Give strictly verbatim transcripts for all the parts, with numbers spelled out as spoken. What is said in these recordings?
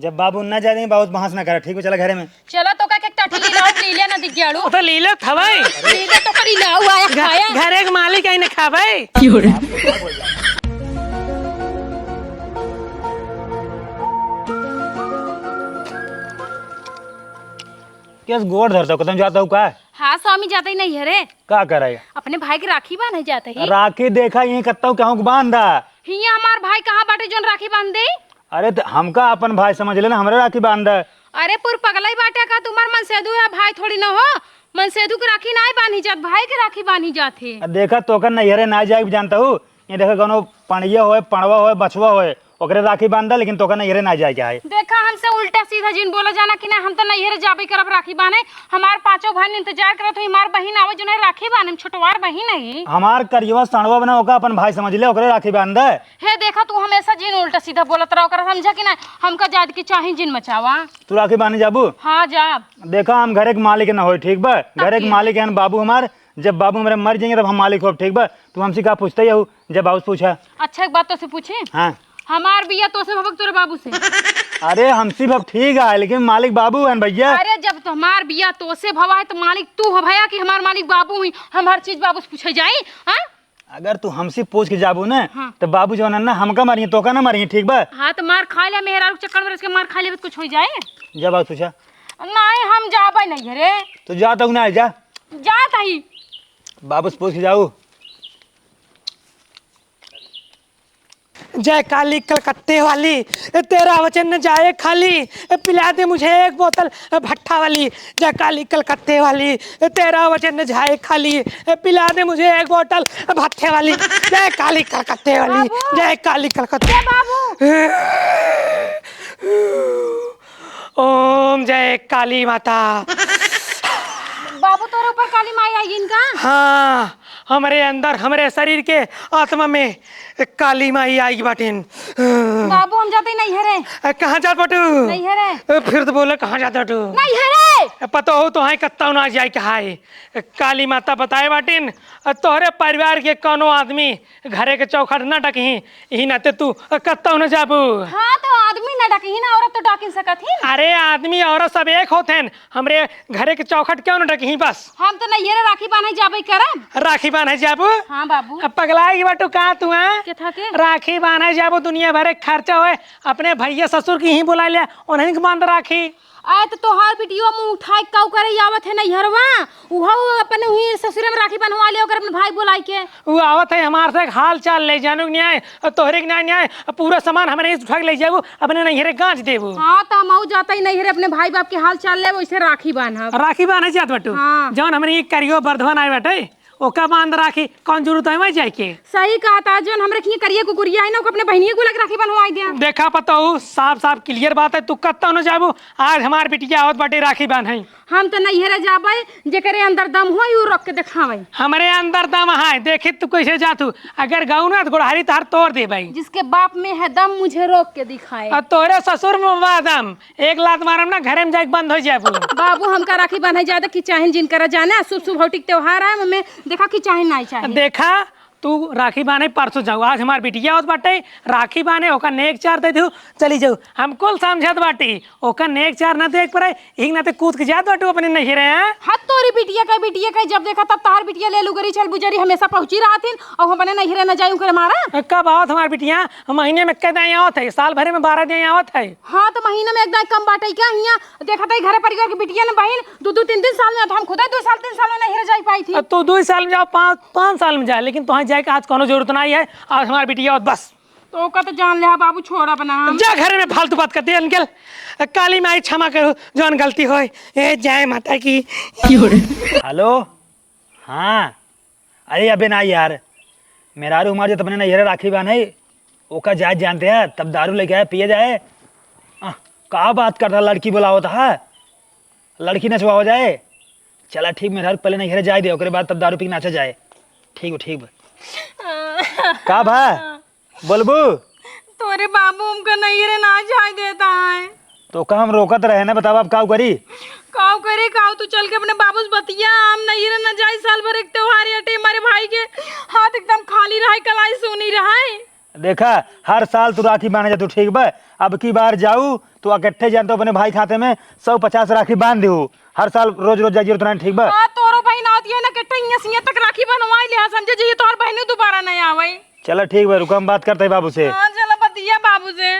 जब बाबू ना जाए, बाबू बहस ना करे, ठीक बा, चला घरे में। चला, तोका के टठी लीला, लीला ना दिख गयाड़ू। तो लीला थवई। लीला तो करी लाऊ आया घ-, खाया। घरे के मालिक आई ने खावे। केस गोड़ धरता, कतम जाता हूँ का? हाँ स्वामी, जाते ही नहीं है रे। का करे? अपने भाई के राखी बांधे जाते ही। राखी देखा यहीं कत्ता हूँ, कहूँ के बांधा। हियाँ हमार भाई कहाँ बाटे जोन राखी बांध दे? अरे त हमका अपन भाई समझ ले ना, हमरे राखी बांध दे। अरे पुर पगलाई बाटे का, तुम्हार मनसेधु है भाई थोड़ी ना हो। मनसेधु के राखी नाई बांधी जात, भाई के राखी बांधी जात है। आ देखा तोका नैहरे ना जाए जानता हूँ, ये देखा कौनो पणिया होए, पणवा होए, बछवा होए, ओकरे राखी बांध दे, लेकिन तोका नैहरे ना जाए के है। देखा हमसे उल्टा सीधा जिन बोला जाना कि ना, हम तो नैहरे जाबे करब राखी बांधे। हमार पांचों बहन इंतजार करत हुई, हमार बहिन आवे जो नहीं राखी बांधे, हम छोटवार बहिन है। हमार करियवा सणवा बना ओका अपन भाई समझ ले, ओकरे राखी बांध दे। हे देखा, तू हमेशा जिन उल्टा सीधा बोलत रहो, ओकरा समझा कि ना, हमका जात की चाही जिन मचावा। तू राखी बांधे जाबू? हाँ, जाब। देखा, हम घरे के मालिक ना होई, ठीक बा? घरे के मालिक हन बाबू हमार। जब बाबू हमारे मर जाएंगे, तब हम मालिक होब, ठीक बा? तू हमसे का पूछते ही हो, जब बाबू से पूछा। अच्छा, एक बात तो से पूछे? हाँ। हमार बिया तो से भवा कि तोरे बाबू से? अरे, हमसे भव ठीक है, लेकिन मालिक बाबू हन भैया। अरे, जब तो हमार बिया तो से भवा है, तो मालिक तू हो भैया कि हमार मालिक बाबू हुई? हम हर चीज बाबू से पूछे जाई, हाँ? अगर तू हमसे पूछ के जाबू ना, हाँ। तो बाबू जवन है ना, हमका मारिए, तोका ना मारिए, ठीक बा? हाँ, तो मार खा ले, मेहरारू के चक्कर में रह के मार खा लेबे, तो कुछ हो जाए। जा बाबू पूछा। नहीं, हम जाबे नहीं रे। तो जा तो ना, जा। जा तही। बाबू से पूछ के जाऊ। जय काली कलकत्ते वाली, तेरा वचन न जाए खाली, पिला दे मुझे एक बोतल भट्ठा वाली। जय काली कलकत्ते वाली, तेरा वचन न जाए खाली, पिला दे मुझे एक बोतल भट्ठे वाली। जय काली कलकत्ते वाली, बाबू। जय काली कलकत्ते। ए बाबू। ओम जय काली माता। बाबू, तोरे ऊपर काली माई आई इनका? हाँ, हमरे अंदर, हमरे शरीर के आत्मा में काली माई आई बाटिन। बाबू, हम जाते नहीं है रे। अ, कहाँ जात बाटू? नहीं है रे। अ, फिर तो बोले, कहाँ जात बाटू? नहीं है रे। अ, पता हो तो है, कत्ता ना जाए के हाय। अ, काली माता बताए बाटिन, अ, तोहरे परिवार के कौनो आदमी घरे के चौखट ना डकही, इही नाते तू कत्तौ न जाबू। हाँ, तो आदमी ना डकही ना, औरत तो डाकिन सकत ही ना। अरे, आदमी औरत सब एक होत हैं, हमरे घरे के चौखट क्यों न डकही बस? हम तो नैहरे राखी बांधे जाबे करब। राखी बांधे जाबू? हाँ बाबू। अब पगलाए की बाटू का तू, हाँ? के था के? राखी बांधे जाबू, दुनिया भरे के खर्चा होए, अपने भैया ससुर की ही बुला ले, उन्हीं के बांध राखी। आए तो तोहार बिटिया मुंह उठाए काऊ करे आवत है नैहरवा, उहो अपने हुई ससुरे में राखी बंधवा ले ओकर अपने भाई बोलाई के। उ आवत है हमार से हाल चाल ले जानू के न्याय, और तोहरे के न्याय, न्याय, और पूरा सामान हमरे ही उठा के ले जाबू, अपने नैहरे गांज देबू। हाँ, तो हम आऊ जाता ही नैहरे अपने भाई बाप के हाल चाल ले, वैसे राखी बांधब। राखी बांधे जात बाटू? हाँ। जौन हमरे ये करियो बर्धवन आए बाटे, ओका बांध राखी, कौन जरूरत है वहीं जाए के? सही कहा था, जौन हमरे खिए करिए कुकुरिया है ना, ओके अपने बहिनिया को लग राखी बंधवाई दे। देखा पतोहू, साफ साफ clear बात है, तू कत्ता न जाबू। आज हमार बिटिया आवत बाटे राखी बांधे। हम तो नैहरे जाबे, जेकरे अंदर दम होई, उ रोक के देखावे। हमरे अंदर दम है, देखी तू कैसे जातू। अगर गऊ ना तो गोड़हारी तार तोड़ देबे। जिसके बाप में है दम, मुझे रोक के दिखाए। और तोरे ससुर में बा दम, एक लात मारम ना, घरे में जाके बंद हो जाबू। बाबू, हमका राखी बांधे जाए तो कि चाहे जिन करा जाने, शुभ शुभ हौटी के त्योहार है, मम्मी देखा कि चाहे नहीं चाहे। देखा, तू राखी बांधे परसों जाऊ, आज हमार बिटिया आवत बाटे, राखी बांधे, ओका नेग चार दे दू, चली जाऊ। हम कुल समझत बाटी, ओका नेग चार ना देख पड़े, इही नाते कूद के जात बाटू अपने नैहरे, हैं? हद तोरी बिटिया का, बिटिया का, जब देखा तब तहार बिटिया ले लुगरी चल बुजरी हमेशा पहुंची रहत हिन, और हम अपने नैहरे न जाई उनकरे मारा। कब आवत हमार बिटिया? महीने में कै दिन आवत है? साल भरे में बारह दिन आवत है। हाँ, तो महीना में एक दाई कम बाटे क्या हियाँ? देखत है घरे परिवार के बिटिया न बहिन, दू दू तीन तीन साल में, तो हम खुदे दू साल तीन साल में नहीं रह जाई पाई थी। अब तू दू साल में जाओ, पाँच, पाँच साल में जाए, लेकिन तुहां जाए के आज कोनो जरूरत नहीं है। आज हमार बिटिया और बस। तो ओका तो जान ले, हाँ बाबू, छोड़ा बना हम। जा घरे में फालतू बात करती है, निकल। काली माई क्षमा करू, जौन गलती होए। ए, जय माता की। हेलो, हाँ, अरे अबे ना यार, मेहरारू हमार जो तमने नैहरे राखी बांधे, ओका जात जानते हैं, तब दारू लेके आए, पिए जाए। आ, का बात करता, लड़की बुलावत है, लड़की नचवावा जाए। चला ठीक, मेहरारू पहले नैहरे जाए दे, ओकरे बाद तब दारू पी के नाचा जाए। ठीक बा, ठीक बा। का भा? बोलबू? तोरे बाबू हमका नैहरे ना जाए देता है। तो का हम रोकत रहे ना, बतावा अब काऊ करी? काऊ करी, काऊ तू चल के अपने बाबू से बतिया, हम नैहरे ना जाई, साल भर एक त्योहार अटे, हमारे भाई के हाथ एकदम खाली रहे, कलाई सूनी रहे। देखा, हर साल तू राखी बांधे जा तू, ठीक बा? अब की बार जाऊ तो अकट्ठे जान तो अपने भाई खाते में सौ पचास राखी बांध देहू। हर साल रोज रोज जाइए उतना, ठीक बा? हाँ, तोरो बहिन आवत है ना, अकट्ठे हियाँ से हियाँ तक राखी बनवाई ले, हाँ, समझे जी, ये तोहर बहिनी दोबारा नहीं आवे। चला ठीक बा, रुका, हम बात करते हैं बाबू से। हाँ, चला बतिया बाबू से।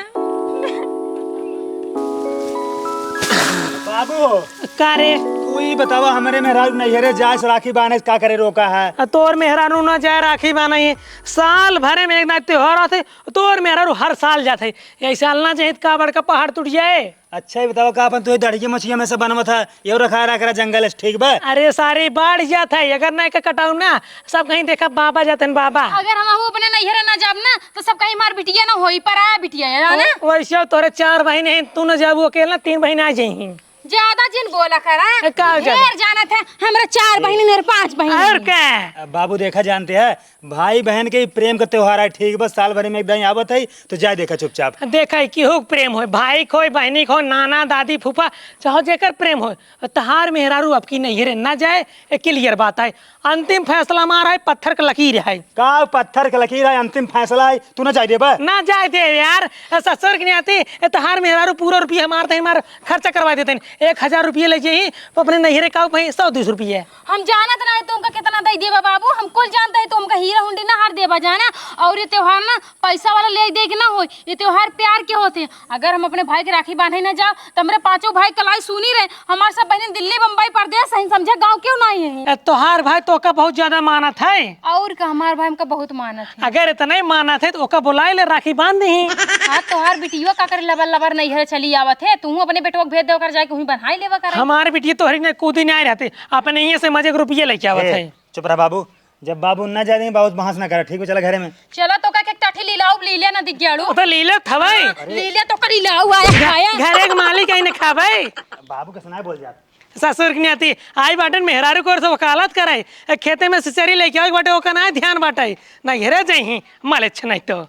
बाबू, का रे? तू ही बतावा, हमरे मेहरारू नैहरे जाए से राखी बांधे से का करे रोका है? आ, तोर मेहरारू ना जाए राखी बांधे, साल भरे में एक ना त्योहार आते, तोर मेहरारू हर साल जाते। ऐसे साल ना जाए तो का बड़का पहाड़ टूट जाए? अच्छा, ये बतावा, का अपन तू ये दढ़िया मछिया में से बनवत है, यो रखा रहा करा जंगल से, ठीक बा? अरे, सारी बाढ़ जात है, अगर ना के कटाऊ ना, सब कहीं देखा बाबा जाते हैं, बाबा। अगर हम अपने नैहरे ना जाब ना, तो सब कहीं मार बिटिया ना होई, पराया बिटिया है, जाना? ओ, वैसे तोरे चार बहिन हैं, तू ना जाबू अकेला, तीन बहिन आ जाई। ज्यादा जिन बोला करा। ए, का हो जाना? ढेर जानत है, हमरा चार बहिन और पांच बहिन और हैं। का? अब बाबू देखा जानते हैं, भाई बहन के ही प्रेम का त्योहार है, ठीक बा, साल भर में एक दाई आवत है, तो जाए देखा चुपचाप। देखा है, केहू के प्रेम होय, भाई के होय, बहिनी के होय, नाना, दादी, फूफा, चाहे जेकर प्रेम होय, तहार मेहरारू अब की नैहरे ना जाए, ए, clear बात है। अंतिम फैसला हमार है, पत्थर के लकीर है। का पत्थर के लकीर है, अंतिम फैसला है, तू ना जाए देबा? ना जाए दे यार, ए, ससुर के नाती, ए, तहार मेहरारू पूरा रुपया हमार तही मार खर्चा करवा देते हैं। एक हजार रुपया ले जाई, तो अपने नैहरे का भाई सौ दो सौ रुपया। हम जानत ना है तुमका कितना दे देबा बाबू, हम कुल जानते हैं तुमका हीरा हुंडी ना हार देबा जाना, और ये त्योहार ना पैसा वाला ले दे के ना होई, ये त्योहार प्यार के होते हैं। अगर हम अपने भाई के राखी बांधे ना जाओ, तो हमरे पांचों भाई कलाई सुनी रहे, हमार सब बहन दिल्ली, बम्बई, परदेस हैं, समझे, गाँव क्यों नहीं है? ए, तोहार भाई तो ओका बहुत ज्यादा मानत है। और का, हमार भाई हमका बहुत मानत है। अगर इतना ही मानत है, तो ओका बुलाए ले, राखी बांध दही। हाँ, तोहार बिटियो का करे, लबर लबर नैहर चली आवत है, तू अपने बेटवा के भेज दे, ओकर जाके वहीं बन्हाई लेवा करे। हमार बिटिया तोहरी ने कूदी नहीं रहते, अपने इहे से मजे के रुपये लेके आवत ए, है। चुप रहा बाबू, जब बाबू ना जाए दें, बहुत बहस ना करा, ठीक बा? चला घरे में। चला तो का के टाठी लीलाऊ, लीलिया ना दिग्याड़ू। ओ तो लीले थवई। हाँ, लीलिया तो करी लाऊ आया घ-, खाया। घरे के मालिक आई ने खाबे। बाबू के सुनाए बोल जात। ससुर के नाती आई बाटन मेहरारू कोर से वकालत करे। ए, खेते में सिसरी लेके आवे के बाटे, ओका ना ध्यान बाटे। नैहरे जइहीं, मलेच्छ नहीं तो।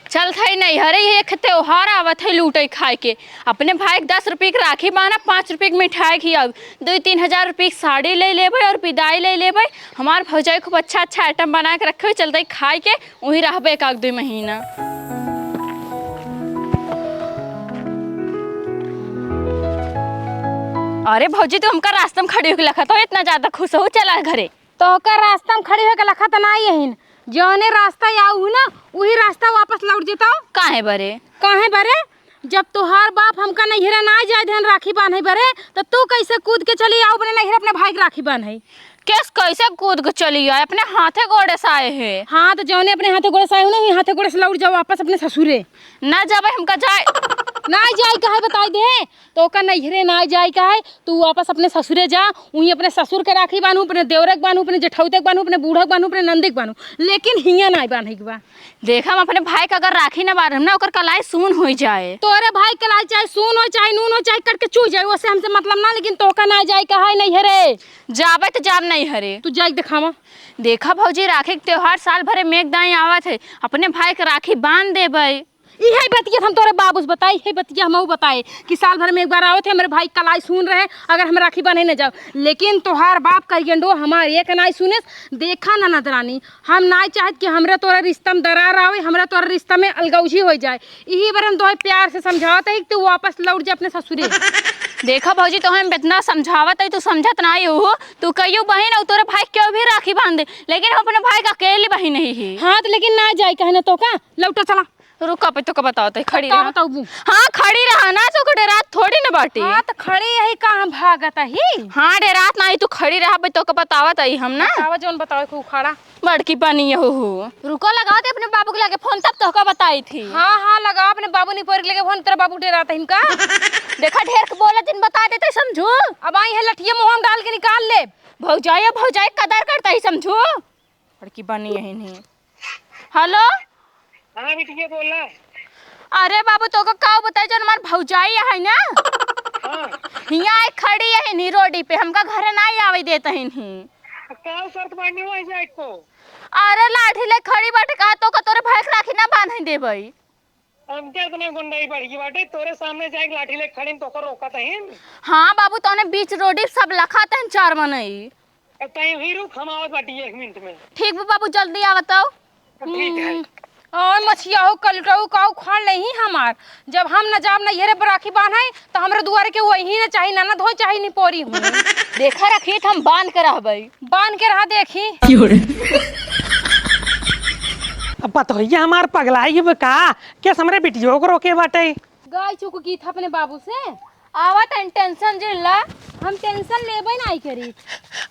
चल थई नैहरे, एक त्योहार आवत है लूटे खाए के। अपने भाई के दस रुपये के राखी बांधा, पाँच रुपये के मिठाई खियाऊ, दो तीन हजार रुपये के साड़ी ले लेबे और बिदाई ले लेबे। हमार भौजाई खूब अच्छा अच्छा item बना के रखे हुए, चलते खाए के वहीं रहबे एक आध दो महीना। अरे भौजी, तू हमका रास्ता में खड़ी होके लखत हो, इतना ज्यादा खुश हो, चला घरे। तोहका रास्ता में खड़ी होके लखत ना यहीन, जौने रास्ता आऊ ना, उही रास्ता वापस लौट जेताऊ। काहे बरे? काहे बरे? जब तोहार बाप हमका नैहरे ना जाए देहन राखी बांधे बरे, त तू कैसे कूद के चली आऊ अपने नैहरे अपने भाई के राखी बांधे? केस कैसे कूद के चली आए? अपने हाथे गोड़े से आए है। हाँ, तो जौने अपने हाथे गोड़े से आए हो ना, वही हाथे गोड़े से लौट जाओ वापस अपने ससुरे। ना जाबे हमका जाए। ना जाए काहे बताई दे, तोका नैहरे ना जाए काहे, तू वापस अपने ससुरे जा, वहीं अपने ससुर के राखी बांधू, अपने देवरे के बांधू, अपने जेठौते के बांधू, अपने बूढ़ा के बांधू, अपने नंदी के बांधू, लेकिन हियाँ ना बांधे के बा। देखा, हम अपने भाई का अगर राखी ना बांधम ना, ओकर कलाई सून हो जाए। तोरे भाई कलाई चाहे सून हो, चाहे नून हो, चाहे कट के चू जाए, ओसे हमसे मतलब ना, लेकिन तोका ना जाए काहे नैहरे। जाबे तो जाब नैहरे। तू जाए देखावा। देखा भौजी, राखी के त्योहार साल भरे में एक दाई आवत है, अपने भाई के राखी बांध देबे। इहे बतिया हम तोरे बाबू से बताई, इहे बतिया हमहू बताए कि साल भर में एक बार आवत है, हमरे भाई कलाई सून रहे, अगर हम राखी बांधे न जाओ। लेकिन तोहार बाप कह गेंडो हमार एक नाई सुनेस। देखा ना ननद रानी, हम नाई चाहत कि हमरा तोरा रिश्ता में दरार आवे, हमरा तोरा रिश्ता में अलगौजी हो जाए। इही बार हम तोहे प्यार से समझावत है कि तू वापस लौट जा अपने ससुरे। देखा भौजी, तोहे हम इतना समझावत है, तू समझत नाई हो। तू कहियो बहिन और तोरे भाई क्यों भी राखी बांध दे, लेकिन हम अपने भाई का अकेली बहिन नहीं ही। हाँ, तो लेकिन ना जाए कहे ना तोका, लौटा चला। रुका, पे तोका बतावत है, खड़ी का रहा। बताऊ? हाँ, खड़ी रहा ना, तोका डेरात थोड़ी ना बाटी। हाँ, तो खड़ी यही का हम भागत ही। हाँ, डेरात ना ही, तू खड़ी रहा, पे तोका बतावत है हम ना। बतावा, जौन बतावे को उखाड़ा। बड़की पानी यहू हो। रुको, लगावत है अपने बाबू के लगे फोन, तब तोका बताई थी। हाँ, हाँ, लगावा अपने बाबू निपोर के लगे फोन, तेरा बाबू डेरात है इनका। देखा, ढेर के बोला जिन बता देते समझू। अब आई है लठिया मुँह में डाल के निकाल ले। भौजाई, भौजाई कदर करता ही समझू। बड़की पानी यही नहीं। हेलो। हाँ बिटिया, बोला। अरे बाबू, तोका का बताई, जौन हमार भौजाई है ना, हाँ। हियाँ आई खड़ी है नी रोडी पे, हमका घरे ना आवे देत है नी। का शर्त माननी हुआ है जाए को? अरे लाठी ले खड़ी बाटे, कहा तोका तोरे भाई के राखी ना बांधे देबई। हमके इतना गुंडाई बढ़ गई बाटे, तोरे सामने जाए के लाठी ले खड़ी तो ओकर रोकत है। हाँ बाबू, तौने बीच रोडी सब लखात हैं चार मनई। अब तई ही रुक, हम आवत बाटी एक मिनट में। ठीक बा बाबू, जल्दी आवत हो। ठीक है। हम्म। और मछिया हो, कलुटऊ का उखाड़ लेही हमार। जब हम न जाब नैहरे पर राखी बान्हे, त हमरे दुआरे के वही न चाही, ननद हो चाही निपोरी हो। देखा रखी, त हम बांध के रहबई। बांध के रहा देखी। अब पतोहिया हमार पगलाई बा का? केस हमरे बिटियो को रोके बाटे? गाय चुक गई था अपने बाबू से। आवत हन टेंशन जिन ला, हम टेंशन लेबे नाई करी।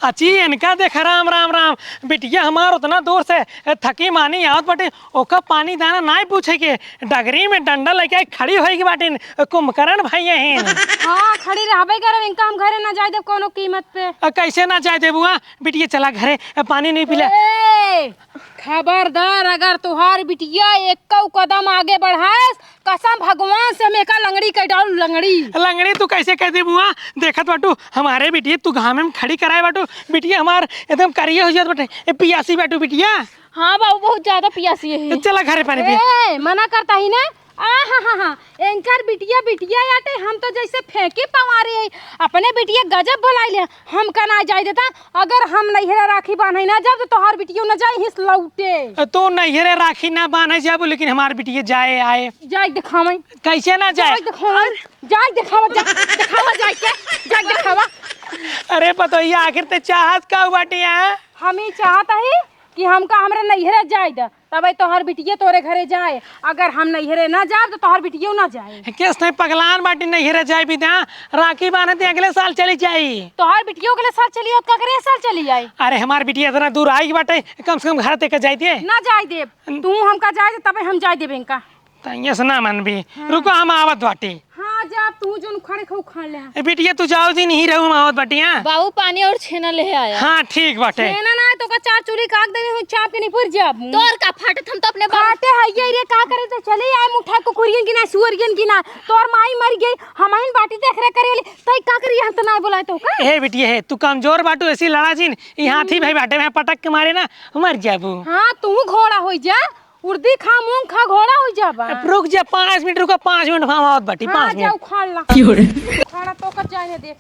अची, इनका देख, राम, राम, राम। बिटिया हमार उतना दूर से, ए, थकी मानी आवत बाटे, ओका पानी दाना नाई पूछे के, डगरी में डंडा लेके आई खड़ी होई के बाटिन, कुंभकर्ण भइया हैं। हाँ, खड़ी रहबे करब, इनका हम घरे ना जाए देब कोनो कीमत पे। अ, कैसे ना जाए देबू, हाँ? बिटिया चला घरे, अ, पानी नहीं पिला। ए, खबरदार, अगर तोहार बिटिया एक कदम आगे बढ़ाएस, कसम भगवान से हम एका लंगड़ी कइ डालू, लंगड़ी। लंगड़ी तू कैसे कह देबू, हाँ? देखत बाटू, हमारे बिटिया तू घामे में खड़ी कराए बाटू, बिटिया हमार एकदम करिया हो जात बाटे। ए, पियासी बाटू बिटिया। हाँ बाबू, बहुत ज्यादा पियासी है। चला घरे पानी पिया। ए, मना करता ही ना। आ हा हा हा, एनकर बिटिया, बिटिया आटे, हम तो जैसे फेंकी पवारी है। अपने बिटिया गजब बोलाई ले, हमका ना जाए देता। अगर हम नैहरे राखी बान्हे ना जाब, तो तोहार बिटियो ना जाए हिस लौटे। तू नैहरे राखी ना बान्हे जाबू, लेकिन हमार बिटिया जाए आए। जाए देखावे। कैसे ना जाए? जाए देखावे। जाए देखावे, जा, देखावे जाए के, जाए देखावे। अरे पतोहिया, आखिर ते चाहत का बाटी है? हम ही चाहत ही कि हमका हमरे नैहरे जाए दे, तबे तोहार बिटिया तोरे घरे जाए। अगर हम नैहरे ना जाब, तो तोहार बिटियो ना जाए। केस नहीं पगलान बाटी, नैहरे जाए भी दे, राखी बान्हे ते अगले साल चली जाई। तोहार बिटियो अगले साल चली, और ककरे साल चली आई? अरे हमार बिटिया इतना दूर आई बाटे, कम से कम घर तक जाए दे। ना जाए देब, तू हमका जाए दे, तबे हम जाए देब इनका। तइये से ना मनबी। हाँ। रुको, हम आवत बाटी। हाँ, जा, तू जोन उखाड़े खाऊ उखाड़ ले। ए बिटिया, तू जाओ जी, नहीं रहू, हम आवत बाटी, हाँ? बाबू, पानी और छेना ले आया। हाँ, ठीक बाटे। छेना ना, तो का चार चूल्ही काग देने हूँ, चाप के निपुर जाब। तोर का फाटत, हम तो अपने बाबू फाटे है ये रे, का करे तो चले आए मुठा कुकुरियन की ना, सुअरियन की ना। तोर माई मर गई, हम आइन बाटी देख रे करे वाली, तई का करी हम तो ना बोलाए तो का? ए बिटिया है, तू कमजोर बाटू, ऐसी लड़ा जिन, ये हाथी भाई बाटे में पटक के मारे ना, मर जाबू। हाँ, तू घोड़ा होई जा। उर्दी खा, मूंग खा, घोड़ा हो जाबा। अब रुक जा, पाँच मिनट रुका, पाँच मिनट हम आवत बाटी, हाँ, पाँच जा मिनट। उखाड़ ला। क्यों रे? उखाड़ा तो कर जाने दे।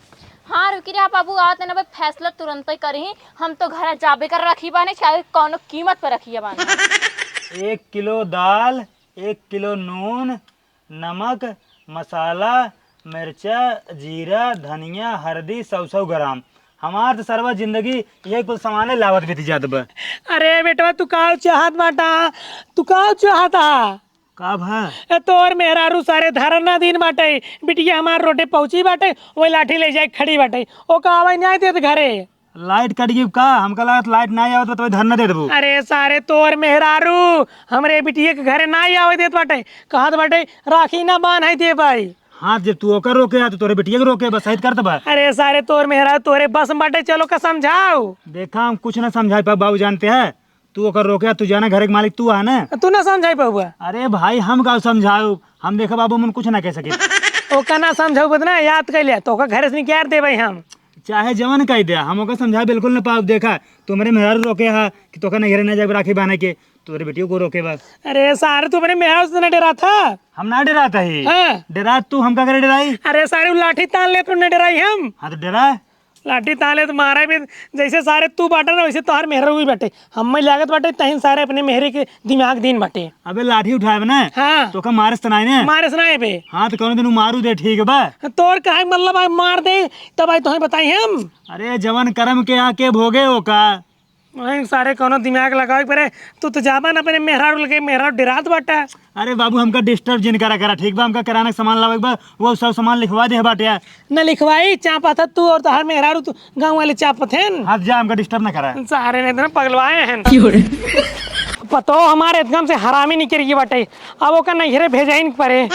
हाँ, रुकी रे बाबू, आवत ना बे, फैसला तुरंत ही करी। हम तो घर जाबे कर रखी बाने, चाहे कौनो कीमत पर रखी बाने। एक किलो दाल, एक किलो नून, नमक, मसाला, मिर्चा, जीरा, धनिया, हरदी, सौ सौ ग्राम। हमार तो सरवा जिंदगी ये कुल सामाने लावत बीती जात बा। अरे बेटवा, तू का चाहत बाटा? तू का चाहता? का भा? ए, तोर मेहरारू सारे धरना दिन बाटे, बिटिया हमार रोडे पहुंची बाटे, वही लाठी ले जाए खड़ी बाटे, ओका आवे न्याय देत घरे। लाइट कट गई का? हमका लागत लाइट ना आवत बा, तो धरना दे देबू। अरे सारे तोर मेहरारू हमरे बिटिया के घरे ना आवे देत बाटे, कहत बाटे राखी ना बान्हे देबे। हाँ, जब तू ओकर रोके है, तो तोरे बिटिया के रोके, बस सहित करत बा। अरे सारे तोर मेहरारू तोरे बस में बाटे, चलो का समझाओ। देखा, हम कुछ ना समझा पाए बाबू, जानते हैं, तू ओकर रोके है, तू जाना घरे के मालिक तू है ना। तू ना समझाई पाबा। अरे भाई, हम का समझाऊ, हम देखा बाबू, हम कुछ ना कह सके। ओका ना समझाऊ बदना, याद कर लिया, तो ओका घरे से निकाल देबे हम। चाहे जवन कह दे, हम ओका समझा बिल्कुल ना पाऊ। देखा, तू हमरे मेहरारू रोके है कि तोका नैहरे ना जाए राखी बांधे के, तोरे बेटियों को रोके बा। अरे सारे, तू अपने मेहरारू से ना डरात हा? हम ना डरात ही। हाँ। डरात तू, हम का करे डराई? अरे सारे, उ लाठी तान ले, तू ना डराई हम। हाँ तो डरा। लाठी तान ले तो मारे भी, जैसे सारे तू बाटा ना, वैसे तोहार मेहरारू भी बाटे। हमें लागत बाटे, तहिन सारे अपने मेहरे के दिमाग दीन बाटे। अबे लाठी उठाए बे ना। हाँ। तो का मारे से नाई ने? मारे से नाई बे। हाँ तो कौनो दिन उ मारू दे, ठीक बा? तोर काहे मतलब, आ मार दे, तब आई तोहे बताई हम। अरे जवन करम के आके भोगे ओका। वहीं सारे कौनो दिमाग लगावे के परे। तू तो जाबा ना अपने मेहरारू लगे, मेहरारू डेरात बाटा। अरे बाबू, हमका disturb जिन करा करा, ठीक बा? हमका किराना के सामान लावे के बा, वो सब सामान लिखवा दे बाटे। न लिखवाई, चापत ह तू और तोहार मेहरारू, तू गाँव वाले चापत हैं। हाँ, जा, हमका disturb ना करा। सारे ने इतना पगलवाए हैं। क्यों रे? पतो हमारे एकदम से हरामी निकल गई बाटे, अब ओका नैहरे भेजाइन के परे।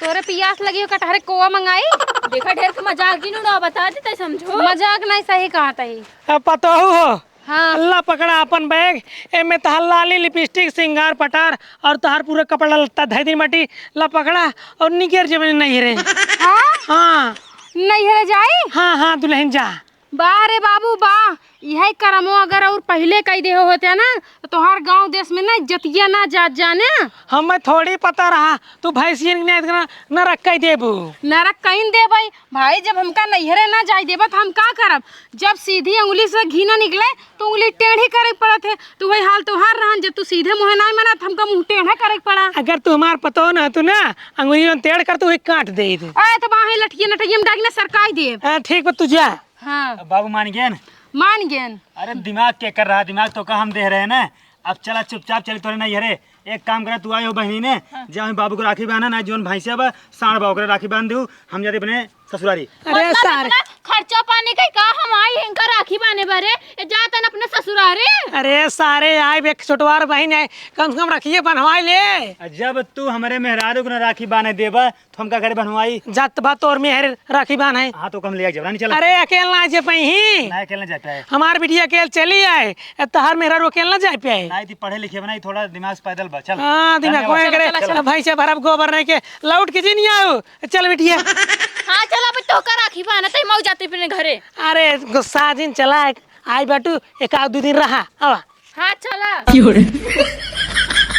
तोरे पियास लगी हो, कटहरे कोवा मंगाई। देखा, ढेर के मजाक जिन उड़ावा, बता देते समझो। मजाक नहीं, सही कहा तही। अब पतो हो, हाँ। ला पकड़ा अपन bag, एमे तहार लाली, lipstick, सिंगार पटार और तहार पूरा कपड़ा लत्ता धई दिन बाटी। ला पकड़ा और निकर जबे नैहरे। हाँ? हाँ। नैहरे जाई? हाँ, हाँ, दुल्हन जा। बा रे बाबू बा, इहे करमो अगर और पहिले कई देहो होते ना, तो तोहार गाँव देश में ना इज्जतिया ना जात जाने। हमें थोड़ी पता रहा, तू भैंसियन के ना इतना नरक कई देबू। नरक कईन देबई भाई, जब हमका नैहरे ना जाए देबा, तो हम का करब? जब सीधी उंगली से घी ना निकले, तो उंगली टेढ़ी करे के पड़त है। तो वही हाल तोहार रहन, जब तू सीधे मुँहे ना मना, तो हमका मुँह टेढ़ा करे के पड़ा। अगर तू हमार पतो ना तू ना, अंगुली में टेढ़ कर, तू वही काट दे दे। ए, तो बाहे लठिया नठिया में डाल के ना सरकाई देब। हाँ, ठीक बा, तू जा। हाँ। अब बाबू मान गए न? मान गए न। अरे दिमाग के कर रहा, दिमाग तो का हम दे रहे हैं ना। अब चला चुपचाप चली तोरे नैहरे। एक काम करा, तू आई हो बहिनी ने, हाँ। जा वहीं बाबू को राखी बांधा ना, जोन भैंसिया बा, साढ़ बा ओकरे राखी बांध दू, हम जाते अपने ससुरारी। अरे मतलब सारे। इतना खर्चा पानी के का हम आई इनका राखी बांधे बरे, ए जातन अपने ससुरारी। अरे सारे, आई बे छोटवार बहिन है, कम से कम रखिए बंधवाई ले। आ जब तू हमरे मेहरारू को ना राखी बांधे देबा, तो हम का करे बंधवाई? जात बा तोर मेहर राखी बांधे। हाँ, तो हम ले जाब, रानी चला। अरे अकेल ना जे पही। ना, अकेल ना जा पाए। हमार बिटिया अकेल चली आए, ए, तोहार मेहरारू अकेल ना जाए पाए। नहीं, ती पढ़े लिखे बनाई, थोड़ा दिमाग से पैदल बा, चल। हाँ, दिमाग धन्यवाद। में करे, चला, चला। भैंसे भरब गोबर नहीं के, लौट के जी नहीं आऊ। चल बिटिया। हाँ, चला, अब तोहका राखी बांधा, तई मऊ जाते अपने घरे। अरे गुस्सा जिन चला, आई बाटू, एक आध दो दिन रहा, आवा। हाँ, चला।